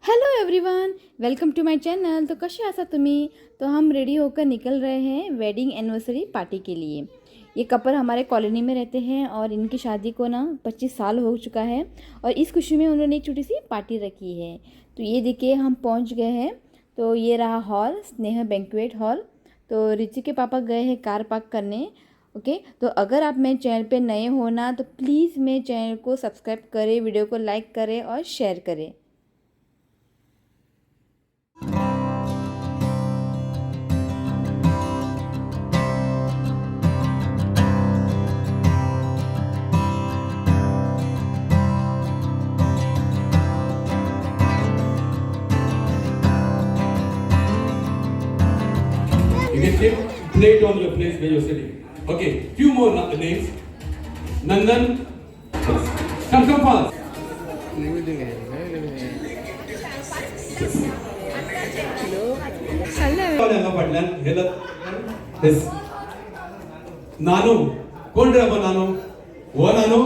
Hello everyone, welcome to my channel. तो कसे आसा तुम्ही? तो हम रेडी होकर निकल रहे हैं वेडिंग एनिवर्सरी पार्टी के लिए। ये कपल हमारे कॉलोनी में रहते हैं और इनकी शादी को ना 25 साल हो चुका है और इस खुशी में उन्होंने एक छोटी सी पार्टी रखी है। तो ये देखिए हम पहुंच गए हैं। तो ये रहा हॉल, स्नेह बैंक्वेट हॉल। तो रिची के पापा गए हैं कार पार्क करने। ओके, तो अगर आप मेरे चैनल पे नए हो ना तो प्लीज़ मेरे चैनल को सब्सक्राइब करें, वीडियो को लाइक करें और शेयर करें। You can keep plate on your place where you're sitting. Okay, few more names. Nandan. Come, come fast. हांगा फाटल्यान हे येस नानू कोण रे बाबा नानू हो नानू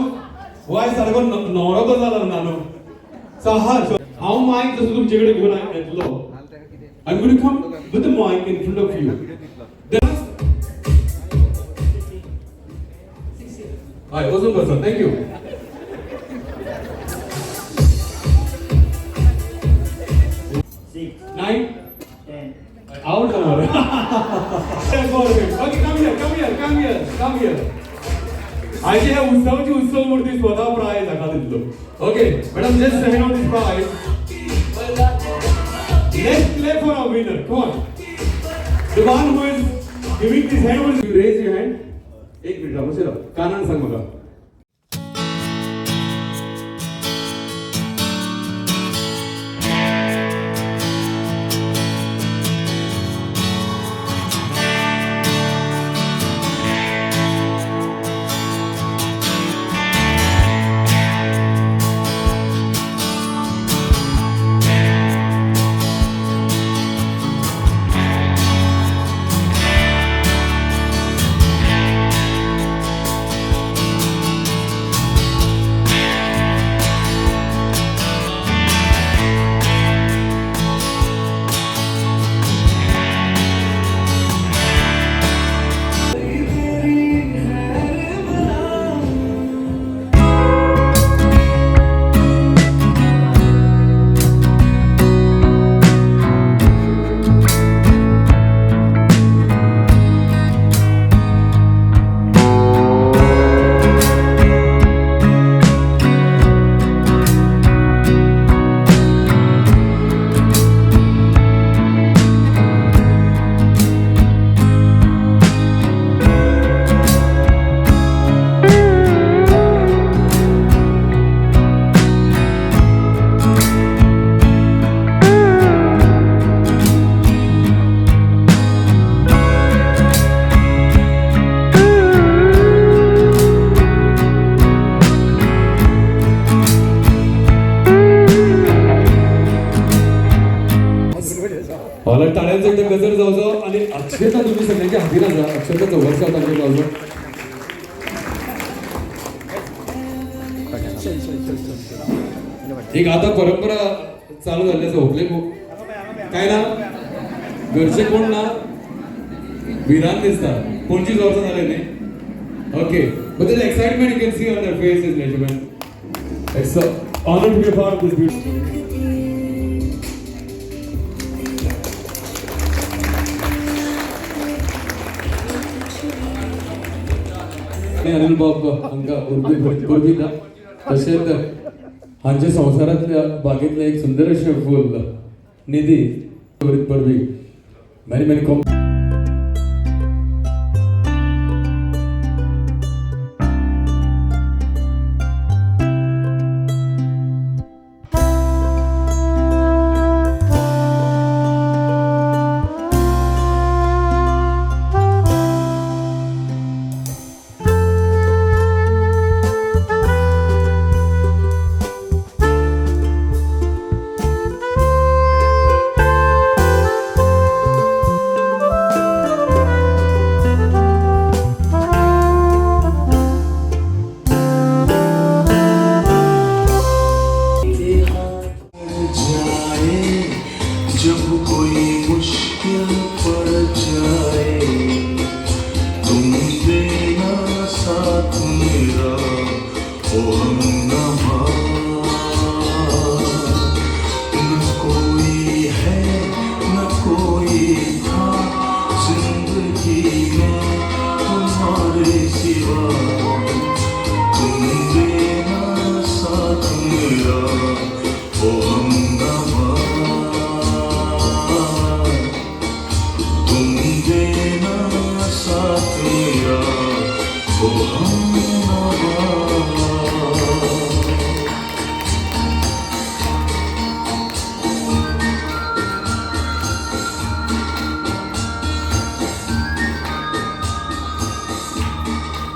हो आयज सारको न्हवरो कसो जाला नानू सो हा हांव मायक जसो तुमचे कडेन घेवन येतलो. I'm going to come with the mic in front of you. हय वचून बसा. Thank you. Six, 9 10. Out जाणार. Okay, come here, come here, come here, come here. आयचे ह्या उत्सवाची उत्सव मूर्ती स्वतः प्रायज हाका दितलो. Okay madam, just hand on this prize. Let's clap for our winner. Come on. The one who is giving this hand, will you raise your hand? एक minute राव, मातशें राव. कानान सांग म्हाका. हॉलात टाळ्यांचो एकदम गजर जावचो आणि अक्षता तुम्ही सगळ्यांच्या हातीन आसा. अक्षता चौकशा तांचे जावचो. एक आता परंपरा चालू जाल्ली आसा होपले काय ना घरचे कोण ना भिरांत दिसता. 25 वर्सां जाले न्ही. Okay, but the excitement you can see on their face is measurement. It's honour to be part of this beauty. Anil बाब हांकां उर्बी दिता. तशेंच हांच्या संवसारांतल्या बागेंतलें एक सुंदर अशें फूल निधी परबी. Many many com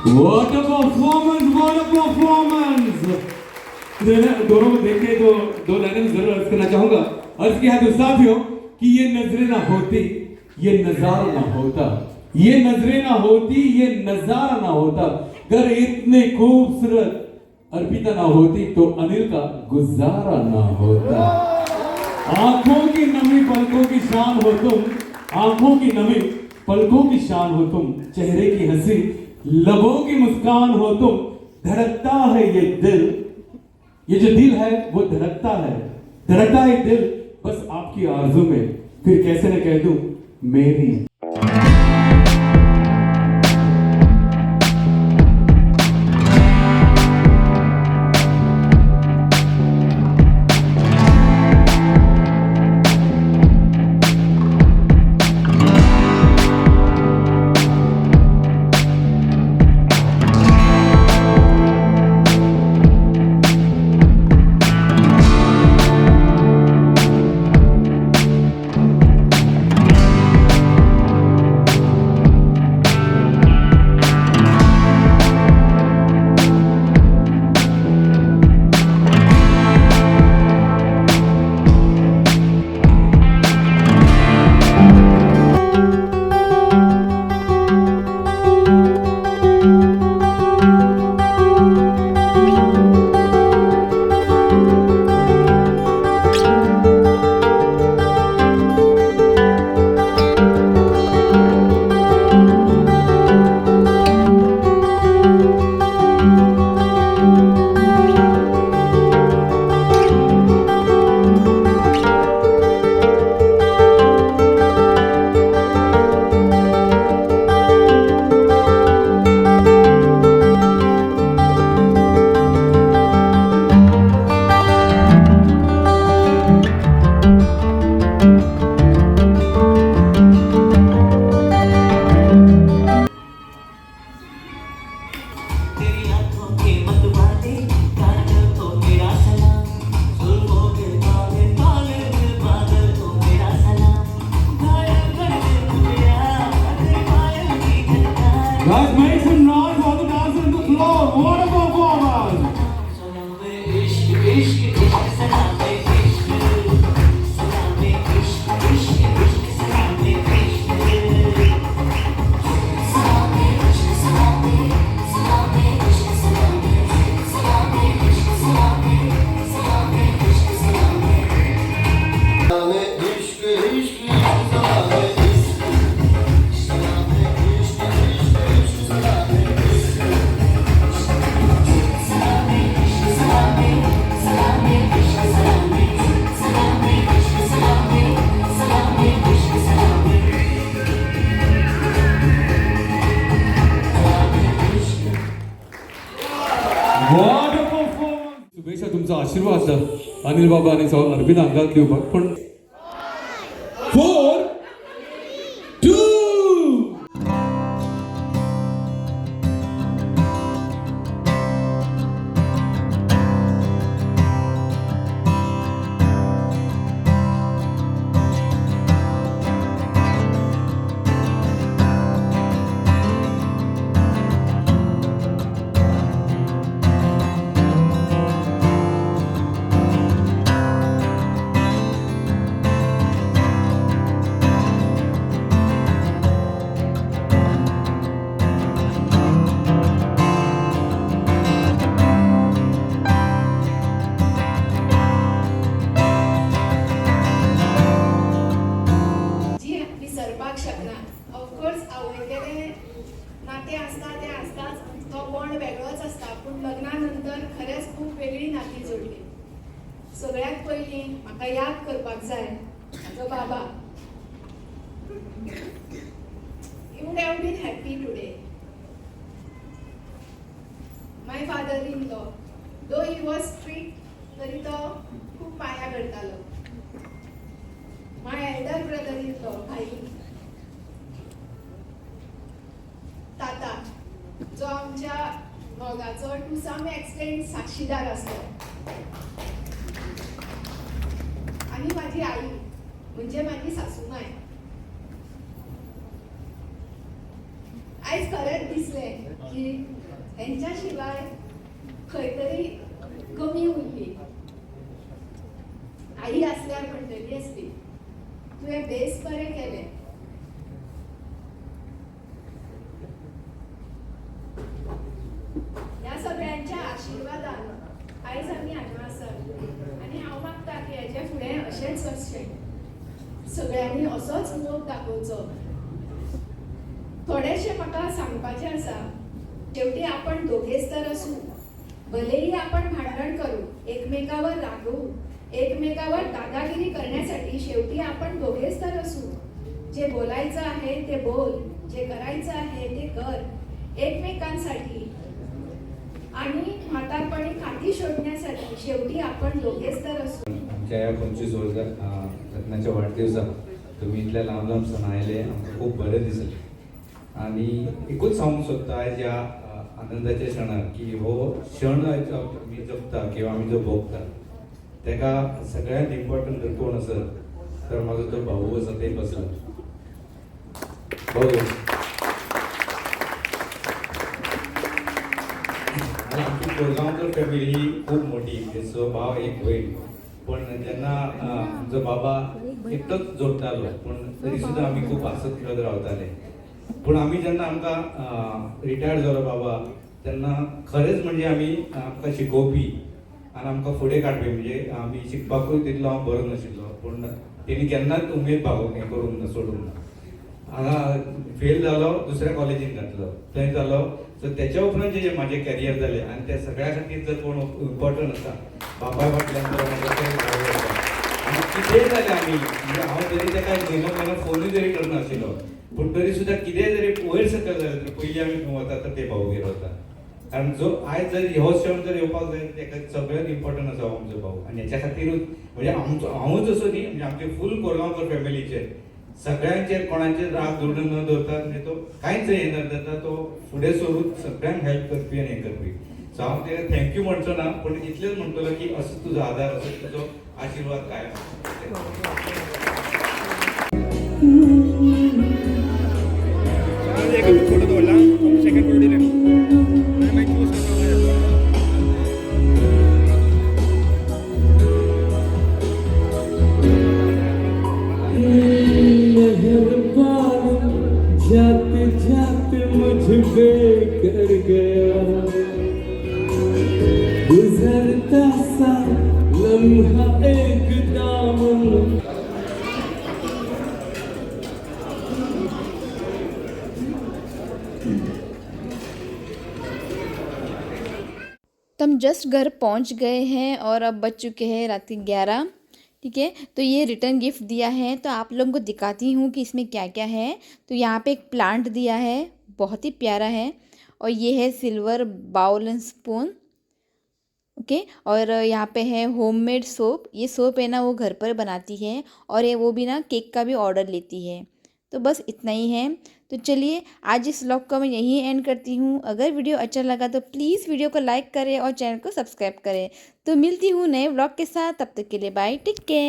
What a performance! What a performance! दोनों को देख के तो दो लाइनें मैं जरूर अर्ज करना चाहूंगा। अर्ज किया है तो साथियों कि ये नजरें ना होती ये नजारा ना होता, ये नजरें ना होती ये नजारा ना होता, अगर इतने खूबसूरत अर्पिता ना होती तो अनिल का गुजारा ना होता। आंखों की नमी पलकों की शान हो तुम, आंखों की नमी पलकों की शान हो तुम, चेहरे की हंसी लबों की मुस्कान हो तुम, धड़कता है ये दिल, ये जो दिल है वो धड़कता है, धड़कता है दिल बस आपकी आरज़ू में, फिर कैसे न कह दूं मेरी। तेरी आंखों के मतवाले काजल को मेरा सलाम, जुल्फों के काले काले बादल को मेरा सलाम, घायल कर दे मुझे यार तेरी पायल की झनकार। Guys, make some noise for the dancers on the floor. What a performance! सलाम इश्क इश्क इश्क सलाम इश्क, सलाम इश्क इश्क इश्क सलाम इश्क, सलाम इश्क सलाम, सलाम इश्क सलाम, सलाम इश्क सलाम, सलाम इश्क सलाम। सलाम इश्क इश्क इश्क सलाम इश्क, सलाम इश्क इश्क इश्क सलाम इश्क। सलाम इश्क सलाम, सलाम इश्क सलाम, सलाम इश्क सलाम, सलाम इश्क सलाम। सलाम इश्क। What a performance! शुभेच्छा, तुमचा आशीर्वाद अनिल बाबा आणि अर्पिता अंगात घेऊ पण 4 2। जी विसरपाक शकना। ऑफकोर्स आवयगेलें नातें आसता तें आसताच, तो बॉन्ड वेगळोच आसता, पूण लग्ना नंतर खरेंच खूब वेगळी नातीं जोडली। सगळ्यात पयलीं म्हाका याद करपाक जाय म्हाजो बाबा। He would have been happy today. My father in law, though he was strict, तरी तो खूब माया करतालो। My elder brother in law भाई ताता, जो आमच्या मोगाचो टू सम एक्सटेंट साक्षीदार आसलो, आनी माझी आई म्हणजे माझी सासूमाय। आयज खरेंच दिसलें दिसलें की हेंच्या शिवाय खंय तरी कमी उरली. आई आसल्यार म्हणटली आसली, तुवें बेस बरें केलें. ह्या सगळ्यांच्या आशिर्वादान आयज आमी हांगा आसात आनी हांव मागता की हेच्या फुडें अशेंच वचचें, सगळ्यांनी असोच मोग दाखोवचो. थोडेशें म्हाका सांगपाचें आसा. शेवटी आपण दोघेच तर असू, भलेही आपण भांडण करू, एकमेकावर रागवू, एकमेकावर दादागिरी करण्यासाठी शेवटी आपण दोघेच तर असू. जे बोलायचं आहे ते बोल, जे करायचं आहे ते कर, एकमेकांसाठी आणि म्हातारपणी खाती शोधण्यासाठी शेवटी आपण दोघेच तर असू. आमच्या ह्या 25 वर्सां लग्नाच्या वाडदिवसाक तुमी इतल्या लांब लांब सावन आयले, आमकां खूब बरें दिसलें. आनी एकूच सांगूंक सोदता आयज ह्या आनंदाच्या क्षणार की हो क्षण आयज आमी जगता किंवा आमी जो भोगता तेका सगळ्यांत इम्पॉर्टंट जर कोण आसत तर म्हाजो तो भाऊ आसा, ते बसला भाऊ. आणि आमची कोरगांवकर फॅमिली ही खूप मोठी, म्हणजे स भाव एक बहीण. पण जेन्ना आमचो बाबा एकटोच जोडटालो, पूण तरी सुद्दां आमी खूब हांसत खेळत रावताले. पूण आमी जेन्ना आमकां रिटायर्ड जालो बाबा, तेन्ना खरेंच म्हणजे आमी आमकां शिकोवपी आनी आमकां फुडें काडपी, म्हणजे आमी शिकपाकूय तितलो हांव बरो नाशिल्लो, पूण तेणी केन्नाच उमेद भागोवंक हें करूंक ना, सोडूंक ना. हांगा फेल जालो, दुसऱ्या कॉलेजीन घातलो, थंय जालो. सो तेच्या उपरांत जे म्हाजें कॅरियर जालें आनी त्या सगळ्या खातीर जर कोण इम्पॉर्टंट आसा बापाय फाटल्यान तर म्हाजो ते भाऊ आसा. आनी कितेंय जालें आमी, म्हणजे हांव तरी तेका म्हयनो म्हयनो फोनूय जरी करनाशिल्लो, पूण तरी सुद्दां कितेंय जरी वयर सकयल जालें तर पयलीं आमी खंय वता तर ते भाऊगेर वता. कारण जो आयज जर हो क्षण जर येवपाक जाय तेका सगळ्यात इम्पॉर्टंट आसा हो आमचो भाऊ. आनी हेच्या खातीरूच म्हणजे आमचो हांवूच असो न्ही, म्हणजे आमचे फूल कोरगांवकर फॅमिलीचेर सगळ्यांचेर कोणाचेर राग धरून न दवरता, म्हणजे तो कांयच हें न जाता, तो फुडें सरून सगळ्यांक हेल्प करपी आनी हें करपी. सो हांव तेका thank you म्हणचो ना, पूण इतलेंच म्हणटलो की असो तुजो आदार, असो तुजो आशिर्वाद कायम. एक फोटो दवरला, सेकंड फोटो दिले, मागीर चूज करपाक जाय. मेहरबान जाते जाते मुझ पे कर गया, गुजरता सा लम्हा एक दामन. तो हम जस्ट घर पहुंच गए हैं और अब बज चुके हैं रात के 11. ठीक है, तो ये रिटर्न गिफ्ट दिया है, तो आप लोगों को दिखाती हूँ कि इसमें क्या क्या है. तो यहाँ पे एक प्लांट दिया है, बहुत ही प्यारा है. और ये है silver bowl and spoon. Okay, और यहाँ पे है होममेड सोप. ये सोप है ना, वो घर पर बनाती है और ये वो भी ना केक का भी ऑर्डर लेती है. तो बस इतना ही है. तो चलिए, आज इस व्लॉग को मैं यहीं एंड करती हूँ. अगर वीडियो अच्छा लगा तो प्लीज़ वीडियो को लाइक करें और चैनल को सब्सक्राइब करें. तो मिलती हूँ नए व्लॉग के साथ, तब तक के लिए बाय, टेक केयर.